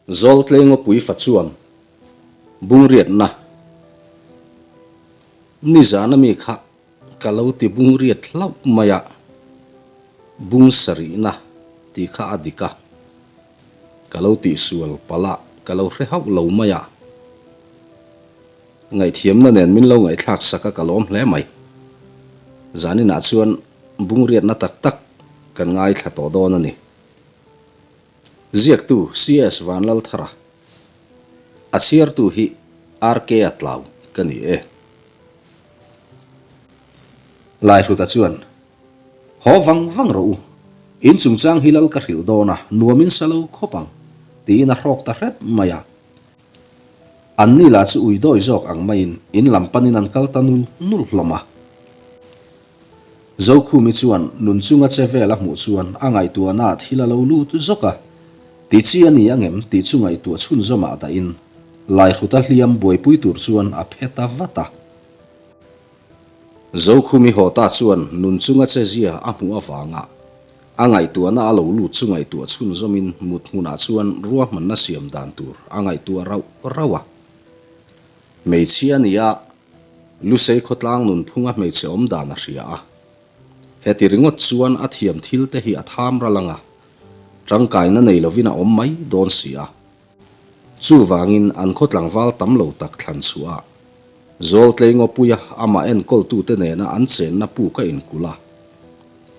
Zawltlengawpui fa chuan bungriatna nizan ami kha ka lo ti bungriat hlauh mai a, bung sarihna tih kha a dik a, ka lo tihsual palh a, ka lo hre hauh lo mai a. Ngaihthiamna nen min lo ngaihthlak sak a ka lawm hle mai. Zaninah chuan bungriatna tak tak kan ngaithla tawh dawn a ni. Ziaktu CS Vanlalthara, a chhiartu hi RK a tlau ka ni e. Laihruta chuan, Haw vang vang rawh u, in chungchang hi lal ka hrilh dawn a, nuam in sa lo khawp ang, tiin a hrawk ta hrep mai a. Anni lah chu ui dawi zawk ang maiin in lam panin an kal ta nul nul hlawm a. Zokhumi chuan nun chunga che vel a hmuh chuan a ngaihtuahnaah thil a lo lut zawk a, ti chi a ni angem tih chu ngaihtuah chhunzawmah dahin Laihruta hliam buaipui tur chuan a phe ta vat a. Zokhumi haw ta chuan nun chunga che zia a hmuh avanga a ngaihtuahna a lo lut chu ngaihtuah chhunzawmin mut hmunah chuan ruahmanna siam dan tur a ngaihtuah rauh rauh a. Hmeichhia a ni a, Lusei khawtlang nunphunga hmeichhe awm dan a hria a. Heti ringawt chuan a thiam thil te hi a tham ral ang a, tangkaina nei lovin a awm mai dawn si a. Chuvangin an khaw tlangval tam lo tak thlan chhuah a, Zawltlei ngawpuia amah enkawltute nena an chenna puk a inkulh a.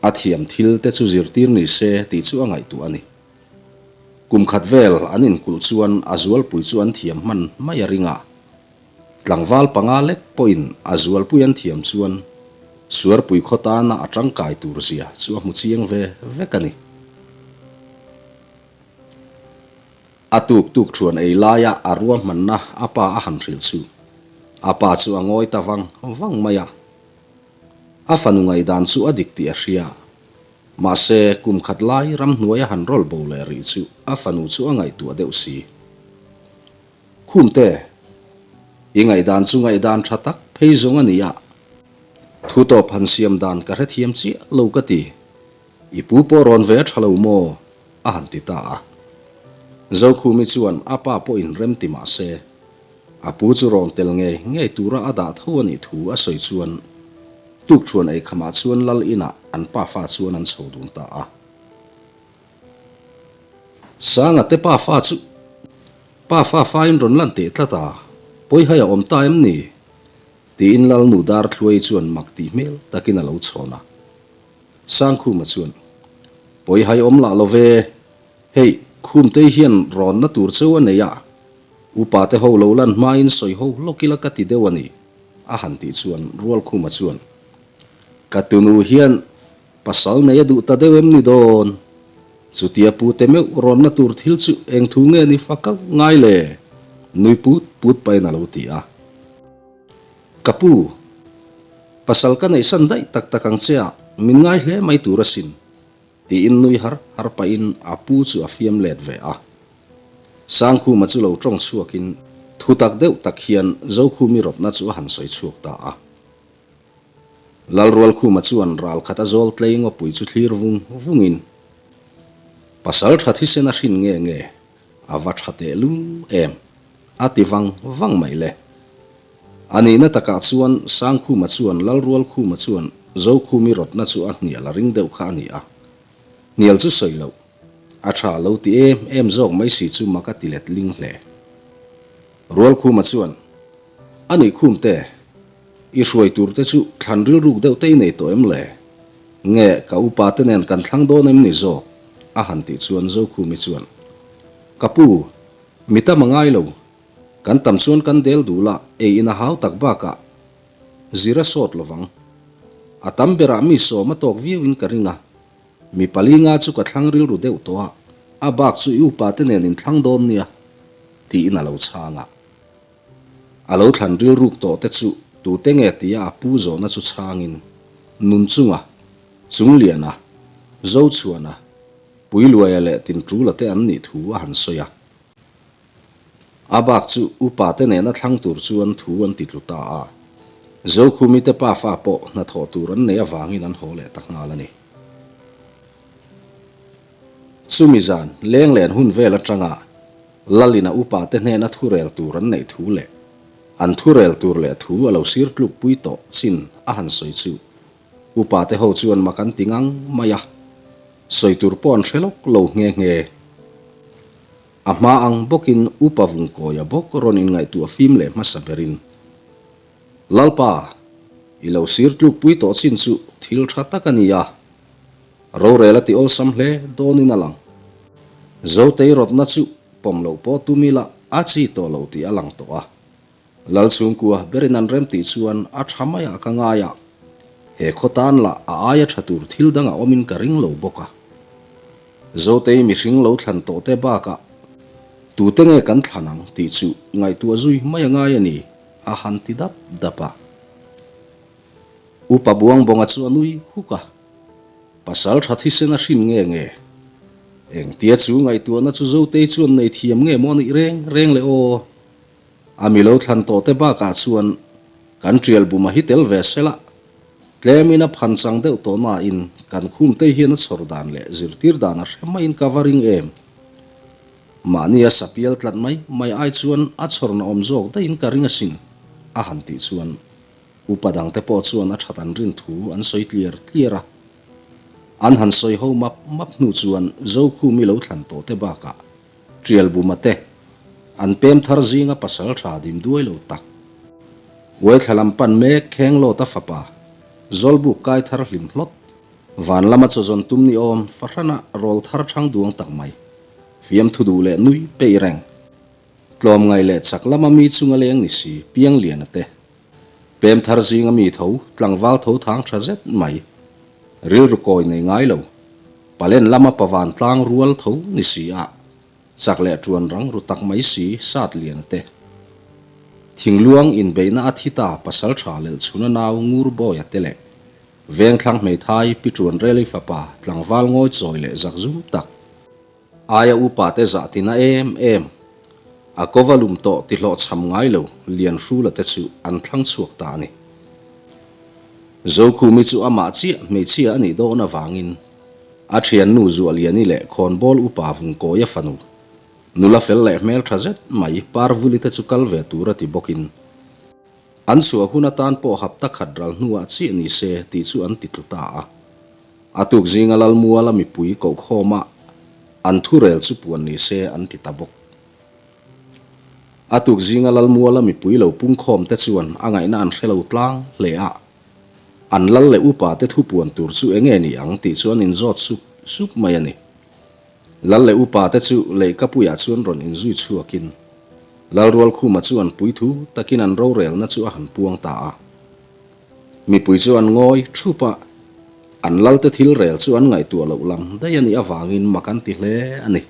A thiam thil te chu zirtir ni se tih chu a ngaihtuah a ni. Kum khat vel an inkulh chuan a zualpui chu an thiam hman mai a ring a. Tlangval panga lek pawhin a zualpui an thiam chuan Suarpui khaw tana a tangkai tur zia chu a hmu chiang ve vek a ni. A tuk tuk thuan ei laia a ruahmanna a pa a han hrilh chu a pa chu a ngawi ta vang vang mai a. A fanu ngaihdan chu a dik tih a hria. Mahse, kum khat lai ramhnuai a han rawl bo leh rih chu a fanu chu a ngaihtuah deuh si. Khumte, i ngaihdan chu ngaihdan tha tak phei zawng a ni a. Thu tawp han siam dan ka hrethiam chiah lo ka ti. I pu pawh rawn ve a tha lo maw? a han ti ta a. Zokhumi chuan a pa pawhin rem ti mah se, a pu chu rawn tel ngei ngei tura a dah tho a nih thu a sawi chuan tukṭhuan eikhamah chuan lal inah an pafa chuan an chho dun ta a. Sanga te pafa chu pafa fain rawn lan teh tlat a, pawihai a awm ta em ni? tiin Lalnu Darthluai chuan mak tih hmel takin a lo chhawn a. Sangkhuma chuan, Pawihai awm lah lo ve, hei Khumtei hian rawnna tur cheu a nei a, upa te ho lo lan hmain sawi ho hlawk ila ka ti deuh a ni, a han tih chuan Rualkhuma chuan, Ka tunu hian pasal nei a duh ta deuh em ni dawn? Chutia pute meuh rawnna tur thil chu eng thu nge ni fak auh ngai le? nui put put pahin a lo ti a. Ka pu, pasal ka neihsan daih tak tak ang che a, min ngai hle mai tur asin, tiin nui har har pahin a pu chu a fiam let ve a. Sangkhuma chu lo tawng chhuakin thu tak deuh tak hian Zokhumi rawtna chu a han sawi chhuak ta a. Lalrualkhuma chuan ral khat a zawl tlei ngawpui chu thlir vung vungin, Pasal tha thisen a hrin nge nge, a va tha tehlul em? a ti vang vang mai le. A nihna takah chuan Sangkhuma chuan Lalrualkhuma chuan Zokhumi rawtna chu a hnial a ring deuh kha a ni a. Hnial chu sawi loh. A tha lo ti em em zawk mai si chu mak a ti let ling hle. Rualkhuma chuan, A nih khumte, i hruai tur te chu thlan rilruk deuh te i nei tawh em le? Nge ka upa te nen kan thlang dawn em ni zawk? a han tih chuan Zokhumi chuan, Ka pu, Mi tam a ngai lo. Kan tam chuan kan del duh la, ei in a hau tak bakah zir a sawt lovang. A tam berah mi sawm a tawk viau in ka ring a, mi pali nga chu ka thlang rilru deuh tawh a, a bak chu i upa te nen in thlang dawn nia, tiin a lo chhang a. A lo thlan rilruk tawh te chu tute nge tia a pu zawhna chu chhangin, Nunchunga, Chungliana, Zochhuana, Puiluaia leh Tinṭula te an nih thu a han sawi a. A bak chu upa te nena thlang tur chuan thu an ti tlu ta a. Zokhumi te pafa pawh hnathawh tur an nei avangin an haw leh ta nghal a ni. Chumi zan lenglen hun vel atanga. Lalin a upate hnena thurel tur an neih thu leh an thurel tur leh thu a lo sir tlukpui tawh chin a han sawi chu upate ho chuan mak an ti ngang mai a, sawi tur pawh an hre lawk lo nghe nghe. A hma ang bawkin upa Vungkawia bawk rawn inngaihtuah fim leh hmasa berin, Lalpa, i lo sir tlukpui tawh chin chu thil tha tak a ni a, Rorel a ti awlsam hle dawnin a lang. Zotei rawtna chu pawm loh pawh tum ila a chi tawh lo tih a lang tawh a. Lal chhungkua berin an rem tih chuan a tha maiah ka ngai a, he khaw tan lah a aia tha tur thil dang a awmin ka ring lo bawk a. Zotei mihring lo thlan tawh te bakah tute nge kan thlan ang tih chu ngaihtuah zui mai a ngai a ni, a han ti dap dap a. Upa Buangbawnga chu a nui huk a. Pasal tha thisen a hrin nge nge? Engtia chu ngaihtuahna chu Zotei chuan nei thiam nge maw nih reng reng le aw? A mi lo thlan tawh te bakah chuan kan tial buma hi tel ve sela, tlemin a phan chang deuh tawh nain kan khumtei hian a chhawr dan leh zirtir dan a hre maiin ka va ring em? Mahni a sapial tlat mai mai ai chuan a chhawrna awm zawk daihin ka ring asin, a han tih chuan Upa dangte pawh chuan a that an rin thu an sawi tliar tliar a. An han sawi ho map map hnu chuan Zokhumi lo thlan tawh te bakah Tialbuma te an pem thar zinga pasal tha dim duai lo tak. Uaithla lam pan mek Khenglawta fapa Zawlbuk kai thar hlim hlawt van lama chawzawn tum ni awm fahrana rawl thar thang duang tak mai fiamthu duh leh nui peih reng Tlawmngai leh chak lama mi chunga leng ni si Piangliana te Pem thar zinga mi tho, tlangval tho thang tha zet mai. Rilru kawi nei ngai lo. Palen lama pavan tlang rual tho ni si a, chak leh tuan rang ru tak mai si sat lian te. Thingluang inbeihna a thi ta pasal tha lel chhuna nau ngur bawia te leh Vengthlang hmeithai Pi Tuanreli fapa tlangval ngawi chawi leh zakzum tak. Aia upa te zah tina em em. A kova lum tawh ti hlawhchham ngai lo Lianhrula te chu an thlang chhuak ta a ni. Zokhumi chu amah chiah hmeichhia a nih dawn avangin a thiannu Zuahliani leh Khawnbawl upa Vungkawia fanu nula fel leh hmeltha zet mai Parvuli te chu kal ve tur a ti bawkin an chhuah hun atan pawh hapta khat ral hnuah chiah ni se tih chu an ti tlu ta a. A tuk zinga Lalmuala mipui kohkhawma an thurel chu puan ni se an ti ta bawk. A tuk zinga Lalmuala mipui lo pungkhawm te chuan a ngaihna an hre lo tlang hle a, an lal leh upa te thu puan tur chu enge ni ang tih chu an inzawt sup sup mai a ni. Lal leh upa te chu leihkapuiah chuan rawn inzui chhuakin Lalrualkhuma chuan puithu takin an rorelna chu a han puang ta a. Mipui chu an ngawi thup a, an lalte thil rel chu an ngaihtuah loh lam daih a nih avangin mak an ti hle a ni.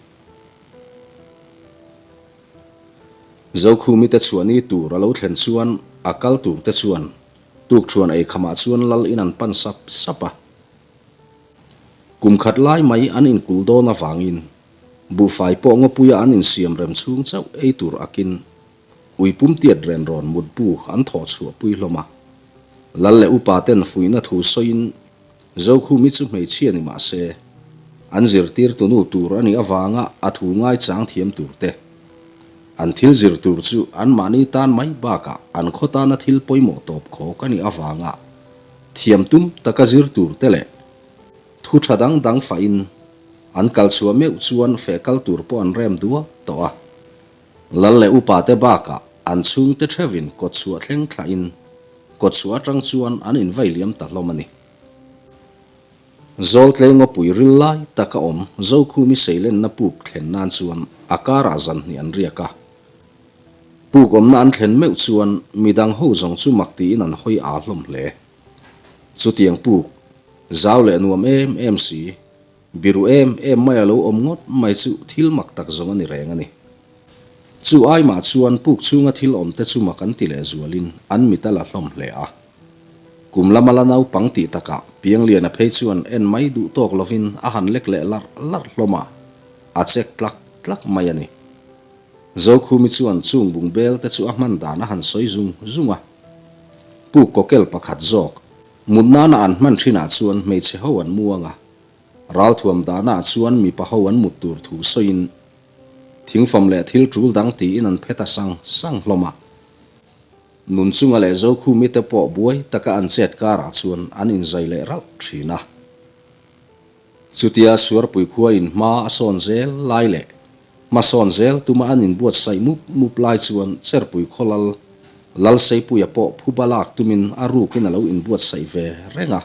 Zokhumite chhuahni tur a lo thlen chuan a kal turte chuan tukṭhuan eikhamah chuan lal in an pan sap sap a. Kum khat lai mai an inkul dawn avangin buhfai pawh ngawpuia an insiam rem chhung chauh ei tur akin Ui pum tiat ren rawn mutbu an thawh chhuah pui hlawm a. Lal leh upa ten fuihna thu sawiin Zokhumi chu hmeichhia ni mah se, an zirtirtu nu tur a nih avanga a thu ngaichang thiam tur te, an thil zir tur chu anmahni tan mai bakah an khaw tana thil pawimawh tawp khawk a nih avanga thiam tum taka zir tur te leh thu tha dang dang fahin an kal chhuah meuh chuan feh kal tur pawh an rem duak tawh a. Lal leh upa te bakah an chhungte theuhin kawtchhuah thleng thlahin kawtchhuah atang chuan an invai liam ta hlawm a ni. Zawltlei ngawpui ril lai taka awm Zokhumi seilenna puk thlen nan chuan a karah zan hnih an riak a. Puk awmna an thlen meuh chuan midang ho zawng chu mak tiin an hawi aa hlawm hle. Chutiang puk, zau leh nuam em em si, Biru em em mai a lo awm ngawt mai chu thil mak tak zawng a ni reng a ni. Chu ai mah chuan puk chhunga thil awm te chu mak an ti leh zualin an mit a la hlawm hle a. Kum lama la naupang tih takah Piangliana phei chuan en mai duh tawk lovin a han lek leh larh larh hlawm a, a chek tlak tlak mai a ni. Zokhumi chuan chung bungbel te chu a hman dan a han sawi zung zung a. Puk kawkel pakhat zawk Mut nana an hman thinah chuan hmeichhe ho an mu ang a, ralthuam dahnaah chuan mipa ho an mut tur thu sawiin. Thingfam leh thil tul dang tiin an phe ta sang sang hlawm a. Nunchunga leh Zokhumi te pawh buai taka an chet karah chuan an inzai leh ralh thin a. Chutia Suarpui khua in hma a sawn zel lai leh hmasawn zel tuma an inbuatsaih mup mup lai chuan Cherpui khaw lal Lalseipuia pawh phuba lak tumin a rukin a lo inbuatsaih ve reng a.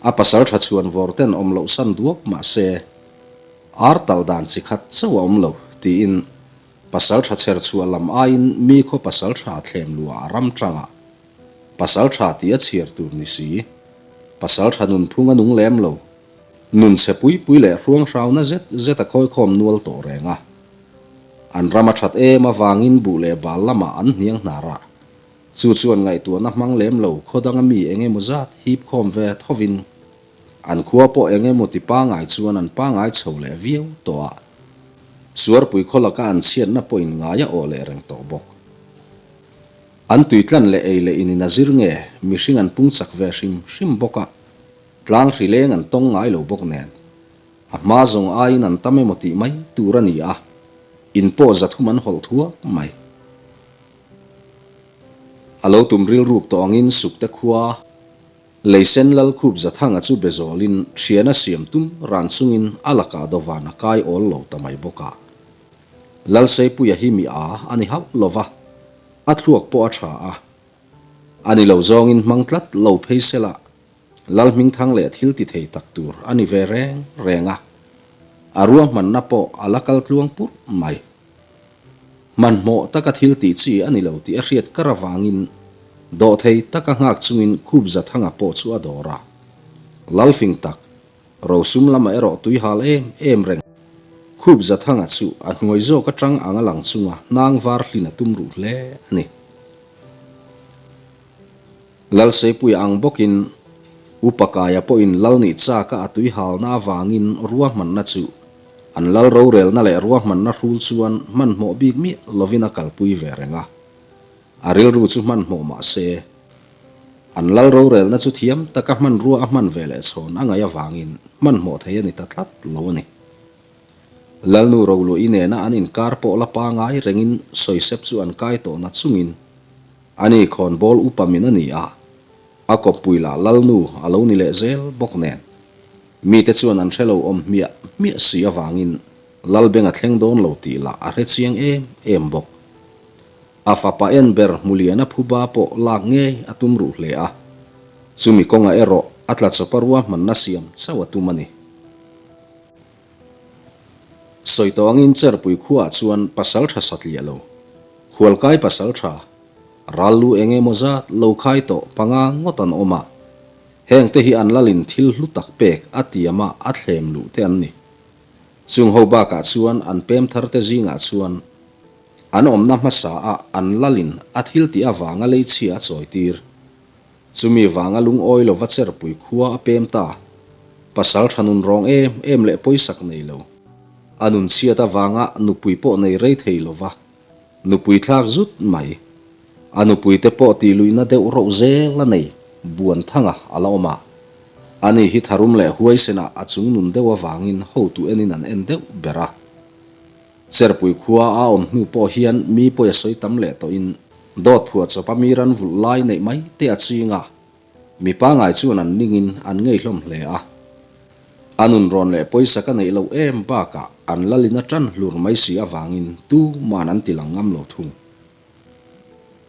A pasal tha chhuan vawr ten awm loh san duak mah se ar tal dan chi khat chauh a awm lo tiin pasal tha chher chhuah lam aiin mi khaw pasal tha thlem luah a ram tangah Pasal tha tih a chhiar tur ni si. Pasal tha nunphung a nung lem lo. Nun chhe pui pui leh hruang hrauna zet zet a khawikhawm nual tawh reng a. An ram a that em avangin buh leh bal lamah an hniang hnar a. Chu chuan ngaihtuahna hmang lem lo khaw danga mi eng emaw zat hip khawm ve thovin an khua pawh eng emaw ti pangai chuan an pangai chho leh viau tawh a. Suarpui khaw laka an chhiatna pawhin ngai a awh leh reng tawh bawk. An tuitlan leh ei leh in in a zir nge mihring an pung chak ve hrim hrim bawk a, tlang hri leng an tawng ngai lo bawk nen. A hma zawng aiin an tam emaw tih mai tur a ni a, in pawh zathum an hawlh thuak mai. A lo tum rilruk tawh angin Sukte khua Leisen Lalkhup Zathanga chu be zawlin thiana siam tum ran chungin a lakah dawvan a kai awl lo ta mai bawk a. Lalseipuia hi mi a a ni hauh lo va, a thluak pawh a tha a. A ni lo zawngin hmang tlat lo phei sela Lalhmingthang leh thil ti thei tak tur a ni ve reng reng a. A ruahmanna pawh a la kal tluang purh mai. Hmanhmawh taka thil tih chi a ni lo tih a hriat kar avangin dawhthei taka nghak chungin khup Zathanga pawh chu a dawr a. Lalfing tak, rosum lamah erawh tui hal em em reng. Khup Zathanga chu a hnuai zawk atang ang a lang chunga hnang var hlin a tum ruh hle a ni. Lalseipuia ang bawkin Upa Kaia pawhin Lal nih chaka a tui halna avangin ruahmanna chu an lal rorelna leh ruahmanna hrul chuan hmanhmawh bik miah lovin a kalpui ve reng a. A rilru chu hmanhmawh mah se, an lal rorelna chu thiam taka hmanrua a hman ve leh chhawn a ngaih avangin hmanhmawh thei a ni ta tlat lo a ni. Lalnu Roluahi nena an inkar pawh la pangai rengin sawisep chu an kai tawh na chungin, Ani khawnbawl upa min a ni a, a kawppui lah Lalnu a lo ni leh zel bawk nen. Mite chuan an hre lo awm hmiah hmiah si avangin Lalbeng a thleng dawn lo tih lah a hre chiang em em bawk. A fapa en ber Hmuliana phuba pawh lak ngei a tum ruh hle a, chumi kawngah erawh a tla chawpa ruahmanna siam chauh a tum a ni. Sawi tawh angin Cherpui khuaah chuan pasal tha satliah lo, khualkai pasal tha, ral lu eng emaw zat lo khai tawh panga ngawt an awm a, hengte hi an lalin thil hlu tak pek a tiama a thlem luh te an ni. Chung ho bakah chuan an pem thar te zingah chuan an awmna hmasa ah an lalin a thil tih avanga leichhia a chawi tir. Chumi vanga lungawi lova Cherpui khua a pem ta. Pasal tha nun rawng em em leh pawisak nei lo. A nun chhiat avanga nupui pawh nei rei thei lova nupui thlak zut mai. A nupui te pawh tih luihna deuh roh zel a nei Buanthanga a la awm a. Ani hi tharum leh huaisenah a chung nun deuh avangin hotu enin an en deuh ber a. Cherpui khua a awm hnu pawh hian mi pawi a sawi tam leh tawhin dawt phuah chawpa mi ran vulh lai neih mai te a ching a, mi pangai chuan an ningin an ngei hlawm hle a. A nun rawn leh pawisa ka neih loh em bakah an lalin a tan hlur mai si avangin tuman an ti lang ngam lo thung.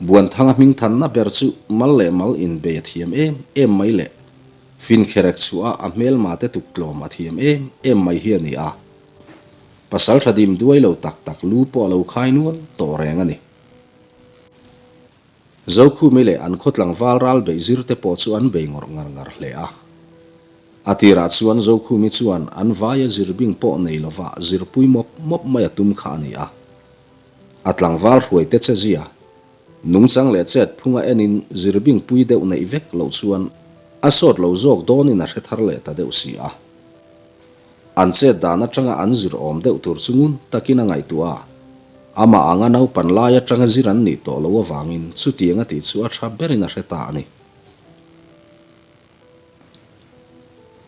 Buanthanga hmingthanna ber chu mal leh mal inbei a thiam em em mai leh finkherek chhuah a a hmelma te tuktlawm a thiam em em mai hi a ni a. Pasal tha dim duai lo tak tak lu pawh a lo khai nual tawh reng a ni. Zokhumi leh an khaw tlangval ral beih zir te pawh chu an bei ngawrh ngar ngar hle a. A tirah chuan Zokhumi chuan an vaia zir bing pawh nei lova zirpui mawp mawp mai a tum kha a ni a. A tlangval hruai te che zia, nungchang leh chet phunga enin zir bing pui deuh neih vek loh chuan a sawt lo zawk dawnin a hre thar leh ta deuh si a. An chet dan atanga an zir awm deuh tur chu ngun takin a ngaihtuah a, amah anga naupan lai atanga zir an nih tawh loh avangin chutiang a tih chu a tha berin a hre ta a ni.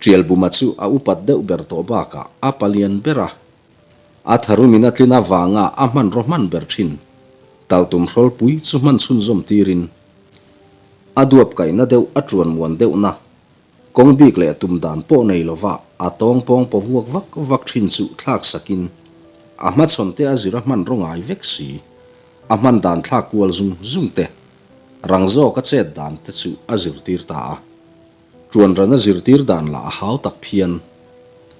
Tialbuma chu a upat deuh ber tawh bakah a palian ber a. A tharumin a tlin avanga a hmanraw hman ber thin taltum hrawlpui chu hman chhunzawm tirin a duap kaihna deuh a tuan muan deuhna kawng bik leh tum dan pawh nei lova a tawng pawng paw vuak vak vak thin chu thlak sakin a hmachhawn te a zir a hmanraw ngai vek si. A hman dan thlak kual zung zung te, rang zawk a chet dan te chu a zirtir ta a. Tuan ran a zirtir dan lah a hau tak phian.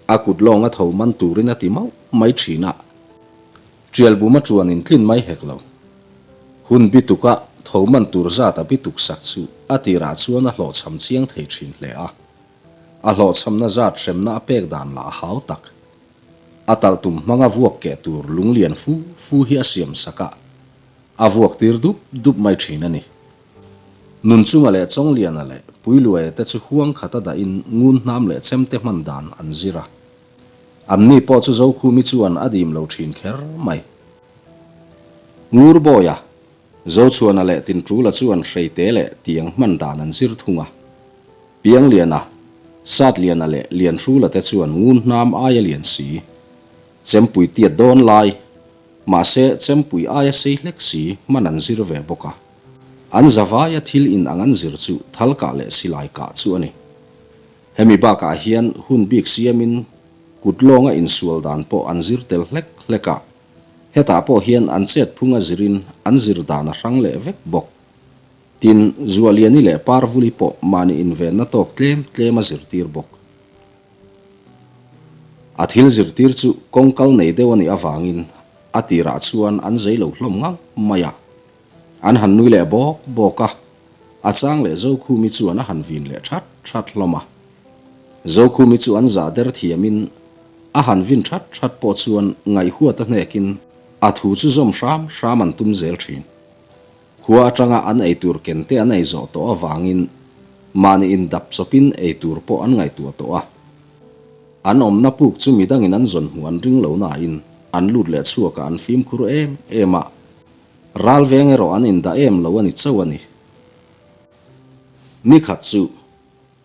A kut lawng a tho man turin a ti mauh mai thin a. Tial bum a tuan in tlin mai hek lo. Hun bituk a tho man tur zat a bituk sak chu a tirah chuan a hlawhchham chiang thei thin hle a. A hlawhchhamna zat hremna a pek dan lah a hau tak. A talh tum hmanga vuak keh tur lunglian fu fu hi a siam sak a, a vuak tir dup dup mai thin a ni. Nunchunga leh Chawngliana leh Puiluaia te chu huang khata dahin ngun hnam leh chemte hman dan an zir a. Anni pawh chu Zokhumi chuan a dim lo thin kher mai. Ngurbawia, Zochhuana leh Tinṭula chuan hreite leh tiang hman dan an zir thung a. Piangliana, Satliana leh Lianhrula te chuan ngun hnam aia lian si, chempui tiat dawn lai, mahse chempui aia sei hlek si hman an zir ve bawk a. An zavaia thil in ang an zir chu thal kah leh silai kah chu a ni. Hemi bakah hian hun bik siamin kut lawnga insual dan pawh an zir tel hlek hlek a, hetah pawh hian an chet phung a zirin an zir dan a hrang leh vek bawk. Tin, Zualiani leh Parvuli pawh mahni invenna tawk tlem tlem a zirtir bawk. A thil zirtir chu kawng kal nei deuh a nih avangin a tirah chuan an zei lo hlawm ngang mai a. An han nui leh bawk bawk a, a chang leh Zokhumi chuan a han vin leh that that hlawm a. Zokhumi chu an zah der thiamin a han vin that that pawh chuan ngaihhuat a hnekin a thu chu zawm hram hram an tum zel thin. Khua atanga an eitur ken te an ei zawh tawh avangin mahni indap chawpin eitur pawh an ngaihtuah tawh a. An awmna puk chu midangin an zawn hmuh an ring lo nain an lut leh chhuakah an fimkhur em em a, ral veng erawh an indah em lo a ni chauh a ni. Nikhat chu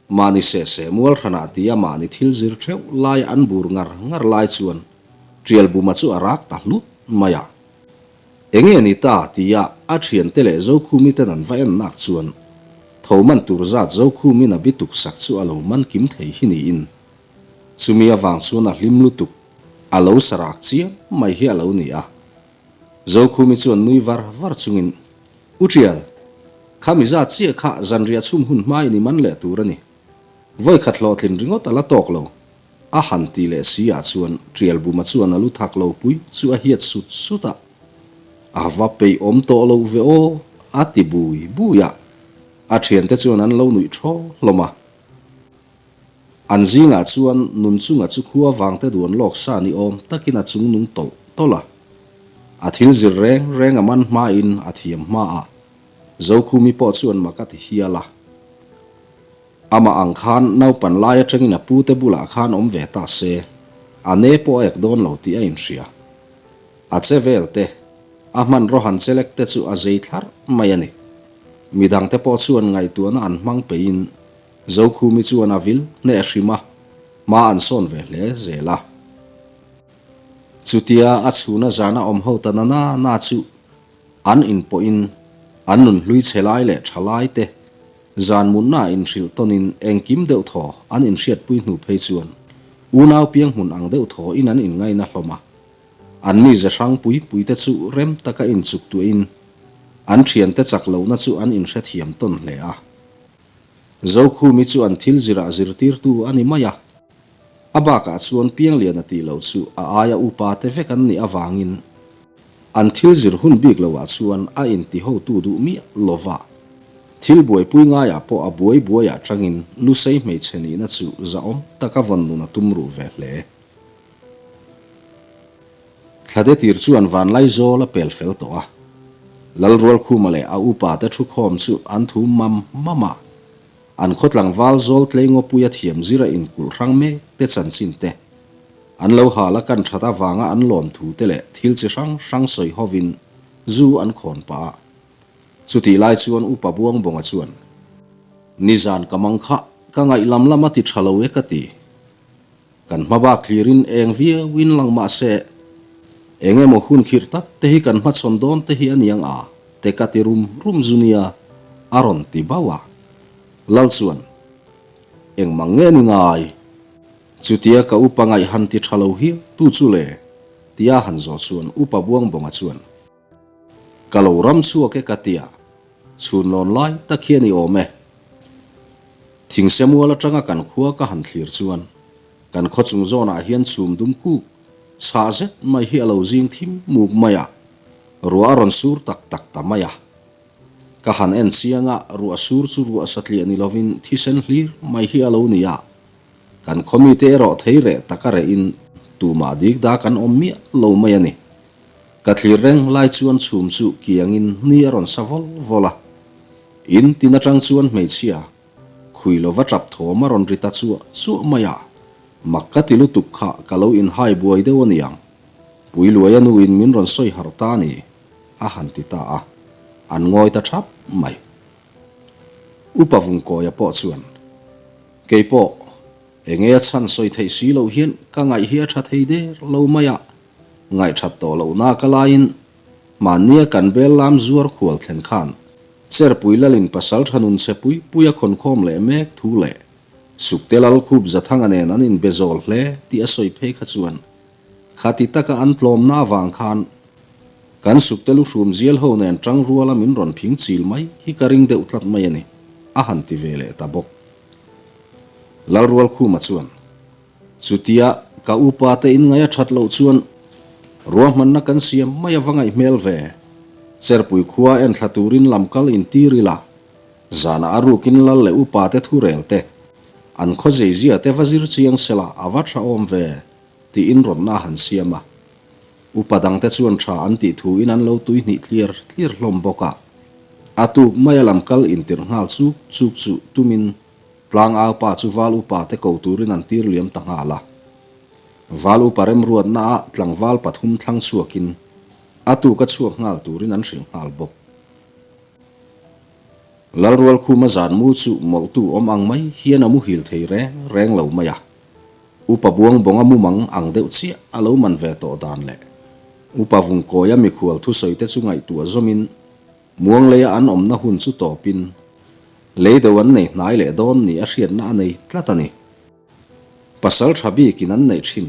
mahni seh seh mual hranah tia mahni thil zir theuh laia an bur ngar ngar lai chuan Tialbuma chu a rak ta hlut mai a. Enge ni ta tia a thiante leh Zokhumi ten an va en nak chuan tho man tur zat Zokhumin a bituk sak chu a lo man kim thei hi niin chumi avang chuan a hlim lutuk a lo sarak chiam mai hi a lo ni a. Zokhumi chuan nui var var chungin, U Tial, kha mi zat chiah kha zanriah chhum hun hmain i man leh tur a ni. Vawikhat hlawhtlin ringawt a la tawk lo. A han ti leh si ah chuan Tialbuma chuan a lu thak lo pui chu a hiat sut sut a, A va peih awm tawh lo ve aw, a ti bui bui a, a thiante chuan an lo nuih thaw hlawm a. An zingah chuan Nunchunga chu khua vangte duan lawk sa ni awm takin a chung nung tawlh tawlh a, a thil zir reng reng a man hmain a thiam hma a, Zokhumi pawh chuan mak a ti hial a. Amah ang khan naupan lai atangin a pute bulah khan awm ve ta se, a ne pawh a ek dawn lo tih a inhria. A che vel te, a hmanraw han chelek te chu a zei thlarh mai a ni. Midangte pawh chuan ngaihtuahna an hmang peihin Zokhumi chuan a vil hneh hrim a, hma an sawn ve hle zel a. Chutia a chhuna zana awm ho ta na na na chu an inpawhin an nunhlui chhe lai leh tha lai te Zan mutna inhrilh tawnin engkim deuh thaw an inhriatpui hnu phei chuan unau piang hmun ang deuh thaw in an inngaina hlawm a. An mize hrang pui pui te chu rem taka inchuk tuahin an thiante chak lohna chu an inhrethiam tawn hle a. Zokhumi chu an thil zirah zirtirtu a ni mai a. A bakah chuan Piangliana tih loh chu a aia upa te vek an nih avangin an thil zir hun bik loah chuan a inti hotu duh miah lova. Thil buaipui ngaiah pawh a buai buaiah tangin Lusei hmeichhe nihna chu zahawm taka vawn nun a tum ruh ve hle. Thlade tir chuan Vanlaizawl a pel fel tawh a. Lalrualkhuma leh a upa te thukhawm chu an thu mam mam a. An khaw tlangval zawl tlei ngawpuia thiam zira inkulh hrang mek te chanchin te, an lo hal a kan that avanga an lawm thu te leh thil chi hrang hrang sawi hovin zu an khawn pah a. Chutih lai chuan Upa Buangbawnga chuan, Nizan ka mang kha, ka ngaih lam lam a ti tha lo e ka ti. Kan hma bak thlirin eng viauin lang mah se. Eng emaw hun khirh tak te hi kan hmachhawn dawn te hi a niang a, te ka ti rum rum zu nia, a rawn ti bauh a. Lal chuan, Engmang nge ni ngai? Chutia ka upa ngaih han ti tha lo hial tu chu le? tia han zawh chuan Upa Buangbawnga chuan, Ka lo ram chhuak e ka tia, chhun lawn lai tak hian i awm e. Thingsemual atanga kan khua ka han thlir chuan kan khaw chung zawnah hian chhum dum kuk chhah zet mai hi a lo zing thim muk mai a, ruah a rawn sur tak tak ta mai a. Ka han en chiang a, ruah sur chu ruah satliah ni lovin thisen hlir mai hi a lo ni a. Kan khaw mite erawh thei reh taka rehin tumah dik da kan awm miah lo mai a ni. Ka thlir reng lai chuan chhum chu kiangin ni a rawn sa vawl vawl a. In tin atang chuan hmeichhia khui lova tap thawm a rawn ri ta chuah chuah mai a. Mak ka ti lutuk kha ka lo inhai buai deuh a niang. Puiluaia nuin min rawn sawi harh ta a ni, a han ti ta a. An ngawi ta thap mai. Upa Vungkawia pawh chuan, Kei pawh, enge a chhan sawi theih si loh hian ka ngaih hi a tha thei der lo mai a, Ngaihthat tawh lohna ka laiin mahnia kan bel lam zuar khual thlen khan Cherpui lalin pasal tha nun che pui pui a khawnkhawm leh mek thu leh Sukte lal khup Zathanga nen an inbe zawl hle tih a sawi phei kha chuan khati taka an tlawmna avang khan kan Sukte lu hrum zial ho nen tang ruala min rawn phing chil mai hi ka ring deuh tlat mai a ni a han ti ve leh ta bawk. Lalrualkhuma chuan. Chutia ka upa te in ngaih a that loh chuan ruahmanna kan siam mai a va ngaih hmel ve. Cherpui khua en thla turin lam kal in tir ila, zanah a rukin lal leh upa te thu rel te, an khaw zeizia te va zir chiang sela a va tha awm ve tiin rawnna a han siam a. Upa dang te chuan tha an tih thu in an lo tui hnih tliar tliar hlawm bawk a. A tuk mai a lam kal intirh nghal chuk chuk chu tumin Tlangau pa chu Val Upa te ko turin an tir liam ta nghal a. Val Upa remruatna ah tlangval pathum thlang chhuakin a tuk a chhuak nghal turin an hrilh nghal bawk. Lalrualkhuma zan mu chu mawlhtu awm ang mai hian a muhil thei reng reng lo mai a. Upa Buangbawnga mumang ang deuh chiah a lo man ve tawh dan leh Upa Vungkawia mikhual thusawi te chu ngaihtuah zawmin Muangleia an awmna hun chu tawpin lei deuh an nei hnai leh dawn ni a hriatna a nei tlat a ni. Pasal tha bikin an neih thin.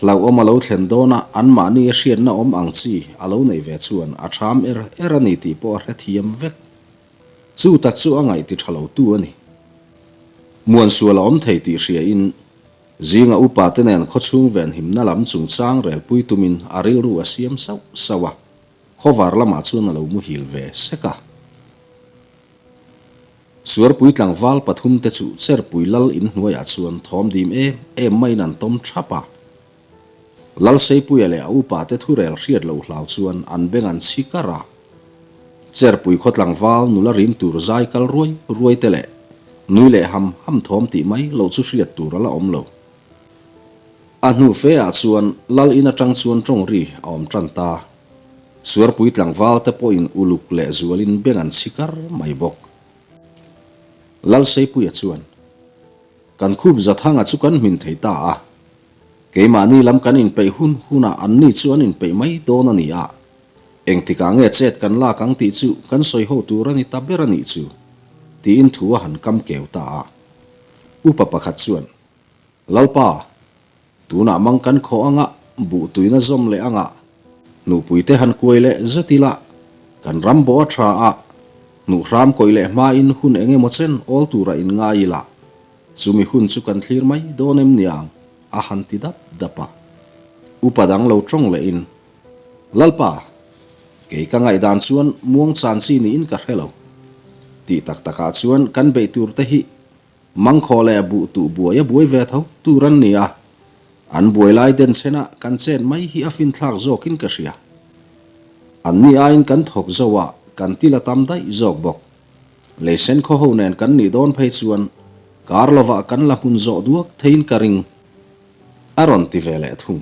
Hlauhawm a lo thlen dawna anmahni a hriatna awm ang chi a lo neih ve chuan a tham er er a ni tih pawh a hrethiam vek. Chu tak chu a ngaih ti tha lo tu a ni. Muansual a awm thei tih hriain zinga upa te nen khawchhung venhimna lam chungchang relpui tumin a rilru a siam sauh sauh a. Khawvar lamah chuan a lo muhil ve sek a. Suarpui tlangval pathumte chu Cherpui lal in hnuaiah chuan thawm dim em em maiin an tawm thap a. Lalseipuia leh a upate thurel hriat loh hlau chuan an beng an chhi kar a. Cherpui khaw tlangval nula rim tur zai kal ruai ruai te leh nui leh ham ham thawm tih mai loh chu hriat tur a la awm lo. A hnu fe ah chuan lal in atang chuan tawng ri a awm tan ta. Suarpui tlangval te pawhin uluk leh zualin beng an chhi kar mai bawk. Lalseipuia chuan, Kan khup Zathanga chu kan hmin thei ta a. Keimahni lam kan inpeih hun hunah anni chu an inpeih mai dawn a ni a. Engtikah nge chet kan lak ang tih chu kan sawi ho tur a ni ta ber a nih chu, tiin thu a han kam keu ta a. Upa pakhat chuan, Lalpa, tunah mang kan khawh anga buh tuina zawm leh anga hnuhpuite han kuai leh zet ila, kan ram bawh a tha a, hnuh hram kawih leh hmain hun eng emaw chen awl tura in ngai ila, chumi hun chu kan thlir mai dawn em niang? a han ti dap dap a. Upa dang lo tawng lehin, Lalpa, kei ka ngaihdan chuan muang chan chi niin ka hre lo. Tih tak takah chuan kan beih tur te hi Mangkhaw leh buh tuh buai a buai ve tho tur an ni a, an buai lai den chhena kan chet mai hi a finthlak zawkin ka hria. Anni aiin kan thawk zo a, kan til a tam daih zawk bawk. Leisen khaw ho nen kan nih dawn phei chuan kar lovah kan la hmun zawh duak theiin ka ring, a rawn ti ve leh thung.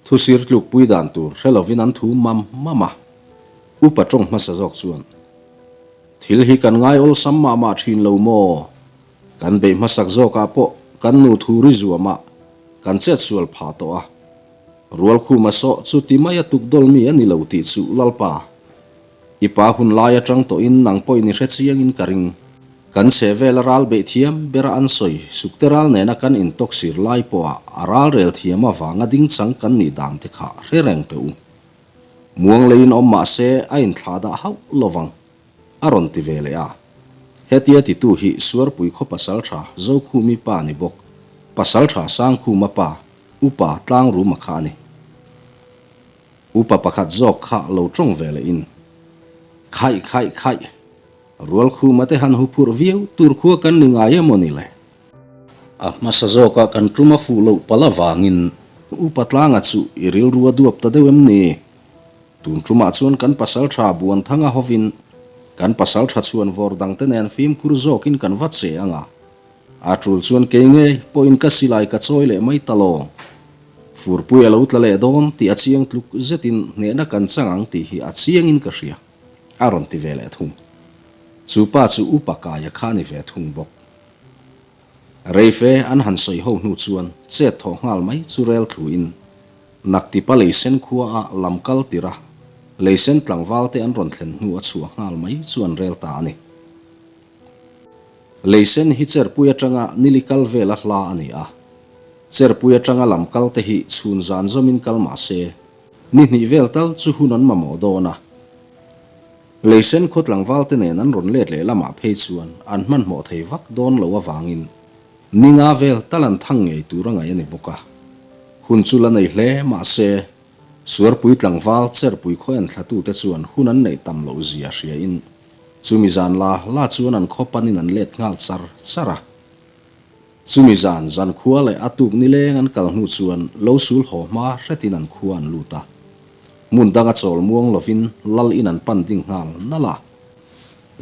Thusir tlukpui dan tur hre lovin an thu mam mam a, upa tawng hmasa zawk chuan, Thil hi kan ngai awlsam mah mah thin lo maw? Kan beih hmasak zawkah pawh kan nu thu ri zuamah kan chet sual phah tawh a. Rualkhuma sawh chu ti maia tukdawl mi a ni lo tih chu Lalpa, i pa hun lai atang tawhin nang pawhin i hre chiangin ka ring. Kan chhe vela ral beih thiam bera an sawi sukte ral nena kan intawksir lai pawha a ral rel thiam avanga ding chang kan nih dan te kha hre reng teh u. Muang leiin awm mah se a inthlah dah hauh lovang. A rawn ti ve leh a. Hetia titu hi Suarpui khaw pasaltha Zokhumi pa ni bawk, pasaltha Sangkhuma pa, Upa Tlangruma kha a ni. Upa pakhat zawk kha lo tawng ve leh in, Khaih khaih khaih, Rualkhuma te han huphurh viau tur khua kan ni ngai emaw ni le? A hmasa zawkah kan tum a fuh loh palh avangin Upa Tlanga chu i rilru a duap ta deuh em ni? Tun tumah chuan kan pasaltha Buanthanga hovin kan pasaltha chhuan vawr dangte nen fimkhur zawkin kan va che ang a, a tul chuan kei ngei pawhin ka silai ka chawi leh mai ta lawng. Furpui a lo tla leh dawn tih a chiang tluk zetin hnehna kan chang ang tih hi a chiangin ka hria, a rawn ti ve leh thung. Chu pa chu Upa Kaia kha a ni ve thung bawk. Reife an han sawi ho hnu chuan chet thawh nghal mai chu rel thluin Naktipa Leisen khua a lam kal tir a, Leisen tlangval te an rawn thlen hnu a chhuah nghal mai chu an rel ta a ni. Leisen hi Cherpui atanga nili kal vela hla a ni a, Cherpui atanga lam kal te hi chhun zan zawmin kal mah se, ni hnih vel tal chu hun an mamawh dawn a. Leisen khaw tlangval te nen an rawn let leh lamah phei chuan an hmanhmawh thei vak dawn lo avangin Ni nga vel tal an thang ngei tur a ngaih a ni bawk a. Hun chu la nei hle mah se, Suarpui tlangval Cherpui khaw en thlatute chuan hun an neih tam loh zia hriain chumi zan la la chuan an khaw panin an let nghal char char a. Chumi zan zan khua leh a tuk nileng an kal hnu chuan lo sul haw hma hretin an khua an lut a. Hmun danga chawl muang lovin lal in an pan ding nghal nalh a.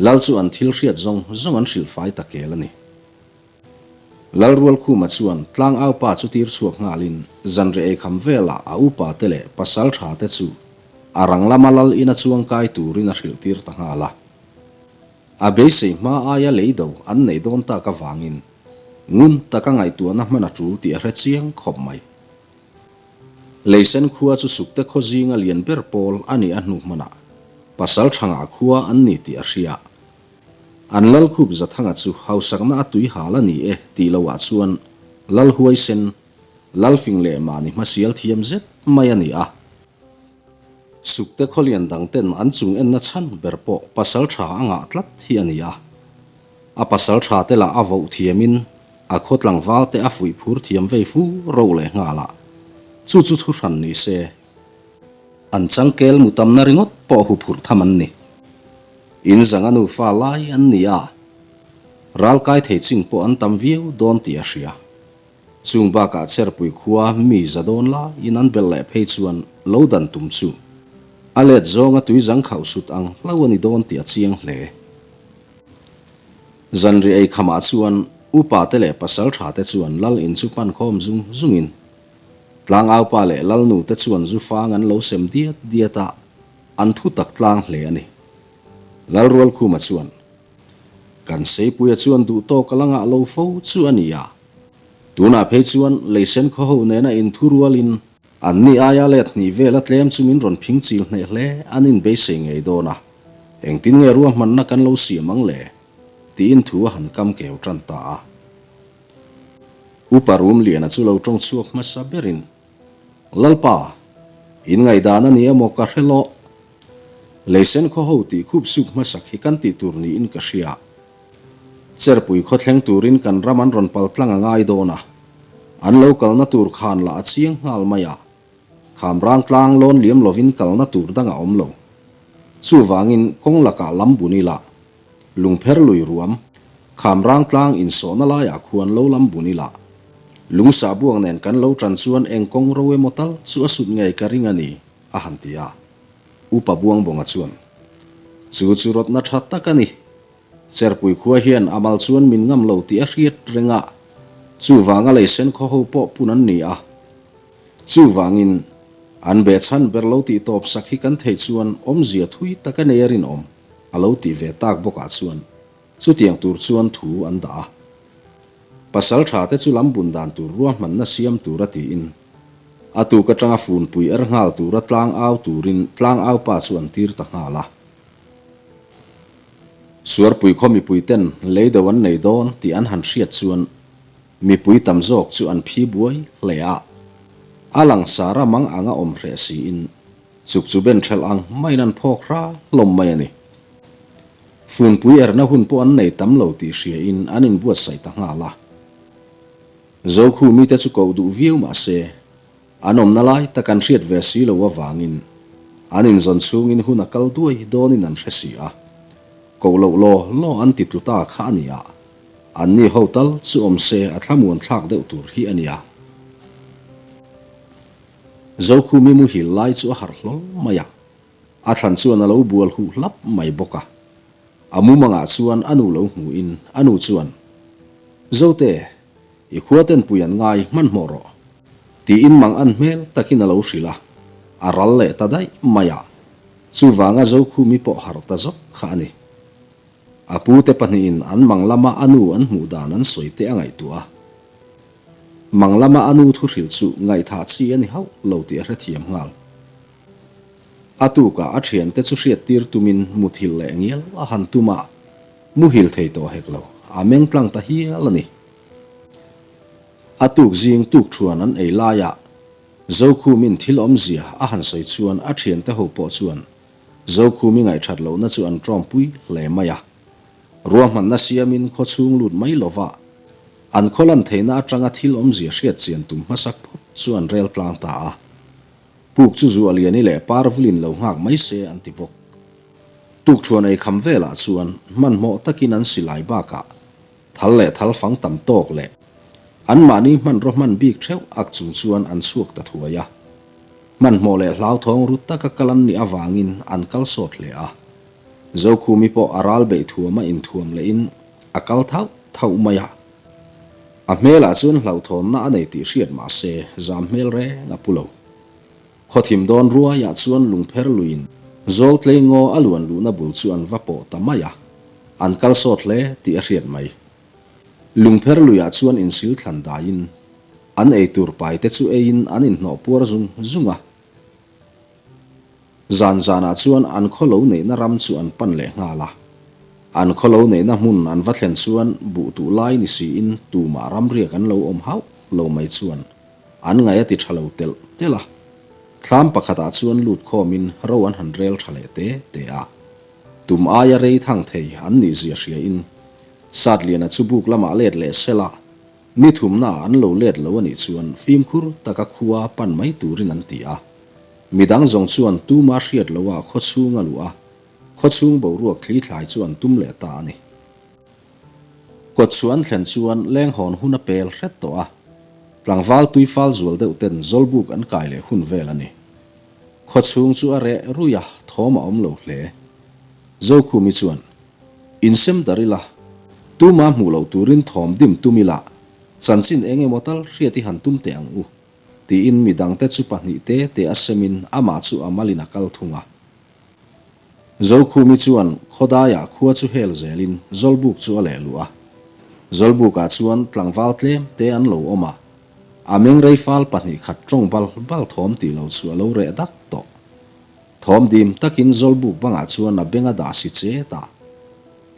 Lal chu an thil hriat zawng zawng an hrilh fai ta kel a ni. Lalrualkhuma chuan tlangaupa chu tir chhuak nghalin zanriah eikham velah a upa te leh pasal tha te chu a rang lama lal ina chuang kai turin a hrilh tir ta nghal a. A beisei hma aia lei do an neih dawn tak avangin ngun taka ngaihtuahna hman a tul tih a hre chiang khawp mai. Leisen khua chu Sukte khaw zinga lian ber pawl a nih a hnu hmanah pasal thangah khua an ni tih a hria. An Lalkhup Zathanga chu hausakna a tui hal a ni e tih loah chuan Lal huaisen, Lalfing leh mahni hmasial thiam zet mai a ni a. Sukte khawlian dangten an chung enna chhan ber pawh pasal tha a ngah tlat hi a ni a. A pasal tha te lah a voh thiamin a khaw tlangval te a fuih phur thiam vei fu ro leh nghal a. Chu chu thu hran ni se. An changkel mu tamna ringawt pawh huphurh tham an ni. In zanga nufa lai an ni a, ralkai thei ching pawh an tam viau dawn tih a hria. Chung bakah Cherpui khua mi za dawn laiin an belh leh phei chuan lo dan tum chu a let zawnga tui zang khauh sut ang hlo a ni dawn tih a chiang hle. Zanriah ei khamah chuan upa te leh pasal tha te chuan lal in chu pan khawm zung zungin tlangaupa leh lalnu te chuan zu fang an lo sem diat diat a, An thu tak tlang hle a ni. Lalrualkhuma chuan, Kan Seipuia chuan duh tawk a la ngah lo fo chu a ni a. Tunah phei chuan Leisen khawho nena inthu rualin an ni aia let hnih vel a tlem chu min rawn phing chil hneh hle an inbeisei ngei dawn a. Engtin nge ruahmanna kan lo siam ang le? tiin thu a han kam keu tan ta a. Upa Rumliana chu lo tawng chhuak hmasa berin Lalpa, in ngaihdan a ni emaw ka hre lawh. Leisen khaw ho tih khup suk hmasak hi kan tih tur niin ka hria. Cherpui khaw thleng turin kan ram an rawn pal tlang a ngai dawn a, an lo kalna tur khan lah a chiang nghal mai a, kham rang tlang lawn liam lovin kalna tur dang a awm lo. Chuvangin kawng lakah lam bun ila, Lungpher lui ruam, kham rang tlang insawhna laiah khuan lo lam bun ila, lungsa buang nen kan lo tan chuan eng kawng ro emaw tal chu a sut ngei ka ring a ni, a han ti a. Upa Buangbawnga chuan, Chu chu rawtna tha tak a ni. Cherpui khua hian a mal chuan min ngam lo tih a hriat reng a, chuvanga leisen khaw ho pawh pun an ni a. Chuvangin, an behchhan ber lo tih tawp sak hi kan theih chuan awmzia thui tak a nei a rinawm. A lo tih ve tak bawkah chuan chutiang tur chuan thu an dah a. Pasal tha te chu lam bun dan tur ruahmanna siam tur a tiin. A tuk atanga funpui er nghal tura tlang au turin tlang au pa chu an tir ta nghal a. Suarpui khaw mipui ten lei deuh an nei dawn tih an han hriat chuan mipui tam zawk chu an phi buai hle a. A langsar a mang anga awm hreh siin chuk chu ben ṭhelh ang maiin an phawk hra hlawm mai a ni. Funpui erna hun pawh an nei tam lo tih hriain an inbuatsaih ta nghal a. Zokhu mite chu koh duh viau mah se, an awmna lai tak an hriat ve si lo avangin an inzawn chhungin hun a kal duai dawnin an hre si a. Koh loh law law an ti tlu ta kha a ni a, anni ho tal chu awm se a thlamuan thlak deuh tur hi a nia. Zokhumi muhil lai chu a harh hlawl mai a, a thlan chuan a lo bual huh hlap mai bawk a. A mumangah chuan a nu lo hmuhin a nu chuan, Zote, i khua ten pui an ngai hmanhmawh rawh, tiin mang an hmel takin a lo hrilh a, a ral leh ta daih mai a, chuvanga Zokhumi pawh harh ta zawk kha a ni. A pute pahnihin an mang lama a nu an hmuh dan an sawi te a ngaihtuah a. Mang lama a nu thu hrilh chu ngaihthah chi a ni hauh lo tih a hrethiam nghal. A tukah a thiante chu hriattir tumin muthilh leh ngial a han tum a, muhil thei tawh hek lo, a meng tlang ta hial a ni. A tuk zing tuk thuan an ei laiah Zokhumin thil awmzia a han sawi chuan a thiante ho pawh chuan Zokhumi ngaihthat lohna chu an tawmpui hle mai a. Ruahmanna siamin khaw chhung lut mai lova an khaw lan theihna atanga thil awmzia hriatchian tum hmasak phawt chu an rel tlang ta a. Puk chu zu a liani leh par vulin lo nghak mai se an ti bawk. Tukṭhuan ei kham velah chuan hmanhmawh takin an silai bakah thal leh thal fang tam tawk leh anmahni hmanraw hman bik theuh ak chung chuan an chhuak ta thuai a. Hmanhmawh leh hlauthawng ru taka kal an nih avangin an kal sawt hle a. Zokhumi pawh a ral beih thuama inthuam lehin a kal thauh thauh mai a. A hmelah chuan hlauhthawnna a nei tih hriat mah se zam hmel reng a pu lo. Khawthim dawn ruaiah chuan lungpher luiin Zawltlei ngaw a luan luhna bul chu an va pawh ta mai a, an kal sawt hle tih a hriat mai. Lungpher luiah chuan insil thlan daiin an eitur paite chu eiin an inhnawh puar zung zung a. Zan zanah chuan an khaw lo neihna ram chu an pan leh nghal a. An khaw lo neihna hmun an va thlen chuan buh tuh lai ni siin tumah ramriak an lo awm hauh lo mai chuan an ngaih a ti tha lo telh telh a. Thlam pakhatah chuan lut khawmin ro an han rel tha leh te te a. Tum aia rei thang thei an nih zia hriain Satliana chu buk lamah let leh sela Ni thumnaah an lo let lo a nih chuan fimkhur taka khua pan mai turin an ti a. Midang zawng chuan tuma hriat loha khaw chhung a luh a, khaw chhung boruak thli thlai chu an tum leh ta a ni. Kawt chu an thlen chuan leng hawn hun a pel hret tawh a, tlangval tui fal zual deuh ten zawlbuk an kai leh hun vel a ni. Khaw chhung chu a reh ruih a, thawm a awm lo hle. Zokhumi chuan, Insem dar ila, tuma hmuh loh turin thawm dim tum ila, chanchin eng emaw tal hriat i han tum teh ang u, tiin mi dangte chu pahnih te te a semin amah chu a malin a kal thung a. Zokhumi chuan khawdaiah khua chu hel zelin Zawlbuk chu a leh luh a. Zawlbukah chuan tlangval tlem te an lo awm a, a mengrei fal pahnih khat tawng bal bal thawm tih lo chu a lo reh dak tawh. Thawm dim takin Zawlbuk bangah chuan a beng a dah si chet a,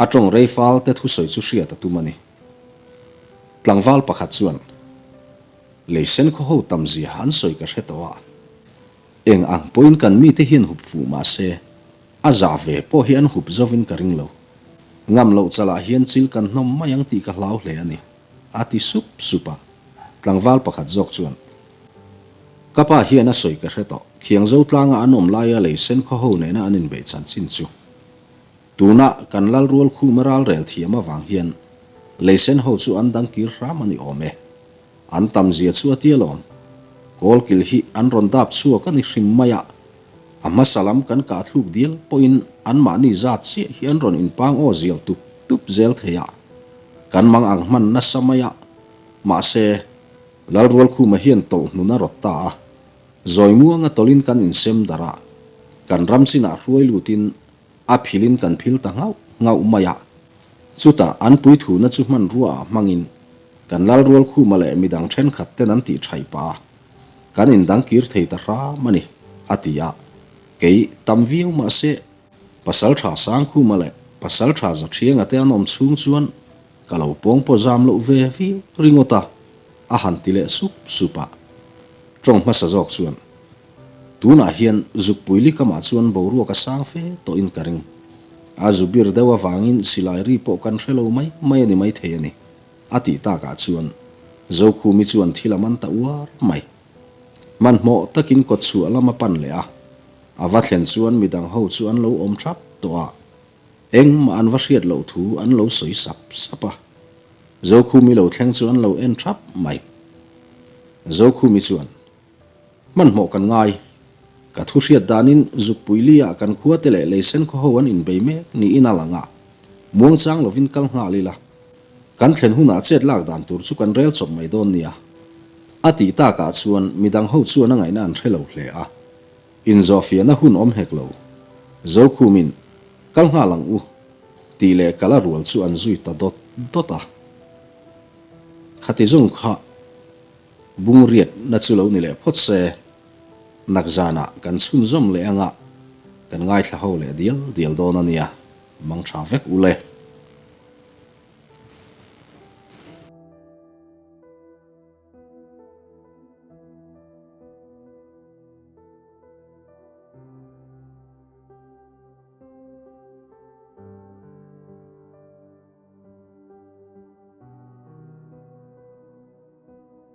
a tawng rei fal te thusawi chu hriat a tum a ni. Tlangval pakhat chuan, Leisen khaw ho tam zia an sawi ka hre tawh a, eng ang pawhin kan mite hian hup fuh mah se, a zah ve pawh hi an hup zovin ka ring lo. Ngam loh chalah hian chil kan hnawm mai ang tih ka hlau hle a ni, a ti sup sup a. Tlangval pakhat zawk chuan, Ka pa hian a sawi ka hre tawh. Khiangzo tlanga an awm laia lei sen khaw ho nena an inbeih chanchin chu. Tuna kan lal rual khuma ral rel thiam avang hian lei sen ho chu an dang kir hram a ni awm e. An tam zia chu a tia lawm. Kawlkil hi an rawn dap chhuak a ni hrim mai a. A hmasa lam kan kah thluk dial pawhin anmahni zat chiah hi an rawn inpang aw zial tup tup zel thei a. Kan mang ang hman nasa mai a. Mahse. Lalrualkhuma hian tawlh hnun a rawt ta a, Zawimuanga tawlhin kan insem darh a, kan ram chinah hruai lutin a philin kan phil ta nghauh nghauh mai a. Chutah an puithuna chu hmanrua ah hmangin kan Lalrualkhuma leh midang thenkhat ten an tih thaih pah a. Kan indang kir thei ta hram a ni, a ti a. Kei tam viau mah se, Pasalṭha Sangkhuma leh Pasalṭha Zaṭhianga te an awm chhung chuan ka lo pawng pawh zam loh ve viau ringawt a, a han ti leh sup sup a. Ṭawng hmasa zawk chuan, Tunah hian zukpui likamah chuan boruak a sang fe tawhin ka ring. A zu bir deuh avangin silai ri pawh kan hre lo mai mai a ni maithei a ni, a tih takah chuan Zokhumi chuan thil a man ta uar mai. Hmanhmawh takin kawtchhuah lam a pan leh a, a va thlen chuan midang ho chu an lo awm thap tawh a, engmah an va hriat loh thu an lo sawi sap sap a. Zokhumi lo thleng chu an lo en thap mai. Zokhumi chuan, Hmanhmawh kan ngai. Ka thu hriat danin Zukpui Li-ah kan khuate leh Leisen khaw ho an inbei mek niin a lang a, muangchang lovin kal nghal ila. Kan thlen hunah chet lak dan tur chu kan rel chawp mai dawn nia. A tih takah chuan midang ho chuan a ngaihna an hre lo hle a. Inzawhfiahna hun awm hek lo. Zokhumin, Kal nghal ang u, tih leh kal a rual chu an zui ta dawt dawt a. Khati zawng kha bungriatna chu lo ni leh phawt se, nakzanah kan chhunzawm leh anga kan ngaithla ho leh dial dial dawn a nia, mang tha vek u le.